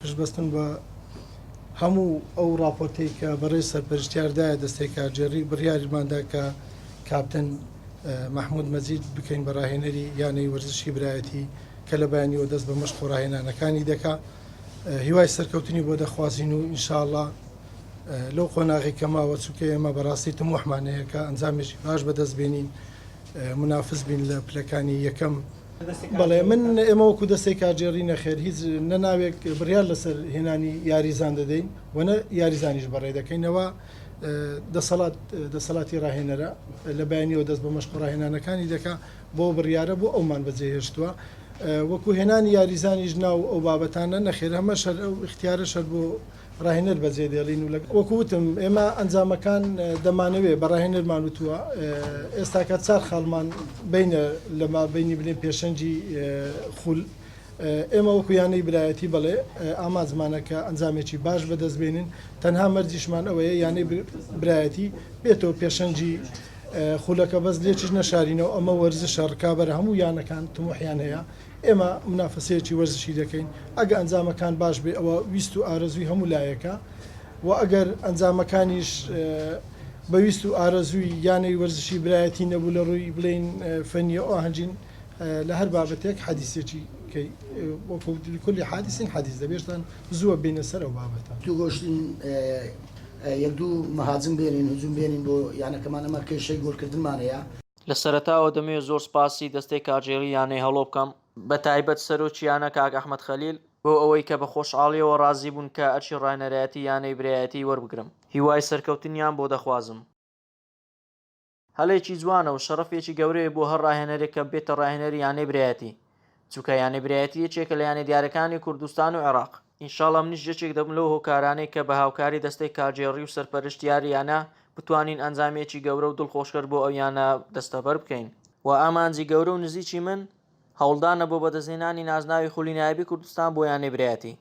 پشتبەستن بە هەموو ئەو ڕاپۆرتەی کە بەڕێز سەرپەرشتیار دایە دەستەی کارگێڕی، بڕیارماندا کە کاپتن مەحمود مەجید بکەین بە ڕاهێنەری یانەی وەرزشی برایەتی کە لە بەیانیەوە دەست بە مەشق و ڕاهێنانەکانی دەکا. هیوای سەرکەوتنی بۆ دەخوازین و ئینشاڵڵا لەو قۆناغی کە ماوە چونکە ئێمە بەڕاستی تموحمان هەیە کە ئەنجامێکی باش بەدەست بێنین منافس بین لە پلەکانی یەکەم. بەڵێ من ئێمە وەکو دەستەی کارگێڕی نەخێر هیچ نە ناوێک بڕیار لەسەر هێنانی یاریزان دەدەین و نە یاریزانیش بەڕێ دەکەینەوە دەسەڵات دەسەڵاتی ڕاهێنەرە لە بەیانیەوە دەست بە مەشق و ڕاهێنانەکانی دەکا بۆ بڕیارە بۆ ئەومان بەجێهێشتووە وەکو هێنانی یاریزانیش ناو ئەو بابەتانە نەخێر هەمەش هەر ئەو ئیختیارەش هەر بۆ ڕاهێنەر بەجێ دێڵین و وەکو وتم ئێمە ئەنجامەکان دەمانەوێ بە ڕاهێنەرمان وتووە ئێستاکە چار خاڵمان بینە لە مابینی بلێن پێشەنگی خول ئێمە وەکو یانەی برایەتی بەڵێ ئامانجمانە کە ئەنجامێکی باش بەدەست بێنین تەنها مەرجیشمان ئەوەیە یانەی برایەتی بێتەوە پێشەنگی خولەکە بەس لێکیش نەشارینەوە ئەمە وەرزشە ڕکابەرە هەموو یانەکان تموحیان هەیە ئێمە مونافەسەیەکی وەرزشی دەکەین، ئەگە ئەنجامەکان باش بێ ئەوە ویست و ئارەزووی هەموو لایەکە و ئەگەر ئەنجامەکانیش بە ویست و ئارەزووی یانەی وەرزشی برایەتی نەبوو لە ڕووی بڵێین فەنییە ئاهەنگین لە هەر بابەتێک حەدیسێکی کەی وەکو لکل حادث حدیث دەبێشتان زووە بێینە سەر ئەو بابەتە. دوو گۆشتین یەک دوو مهاجم بێنین هجوم بێنین بۆ یانەکەمان ئەمە کێشەی گۆلکردنمان هەیە. لە سەرەتاوە دەمەوێت زۆر سوپاسی دەستەی کارگێڕی یانەی هەڵۆ بکەم، بە تایبەت سەرۆکی یانە کاک ئەحمەد خەلیل، بۆ ئەوەی کە بە خۆشحاڵیەوە ڕازی بوون کە ئەرکی ڕاهێنەرایەتی یانەی برایەتی وەربگرم، هیوای سەرکەوتنیان بۆ دەخوازم. هەلێکی جوانە و شەڕەفێکی گەورەیە بۆ هەر ڕاهێنەرێک کە ببێتە ڕاهێنەری یانەی برایەتی، چونکە یانەی برایەتی یەکێکە لە یانە دیارەکانی کوردستان و عێراق. ئینشاڵا منیش یەکێک دەبم لەو هۆکارانەی کە بە هاوکاری دەستەی کارگێڕی و سەرپەرشتیاری یانە بتوانین ئەنجامێکی گەورە و دڵخۆشکەر بۆ ئەو یانە دەستەبەر بکەین. وە ئامانجی گەورە و نزیکی من هەوڵدانە بۆ بەدەستهێنانی نازناوی خولی نایابی کوردستان بۆ یانەی برایەتی.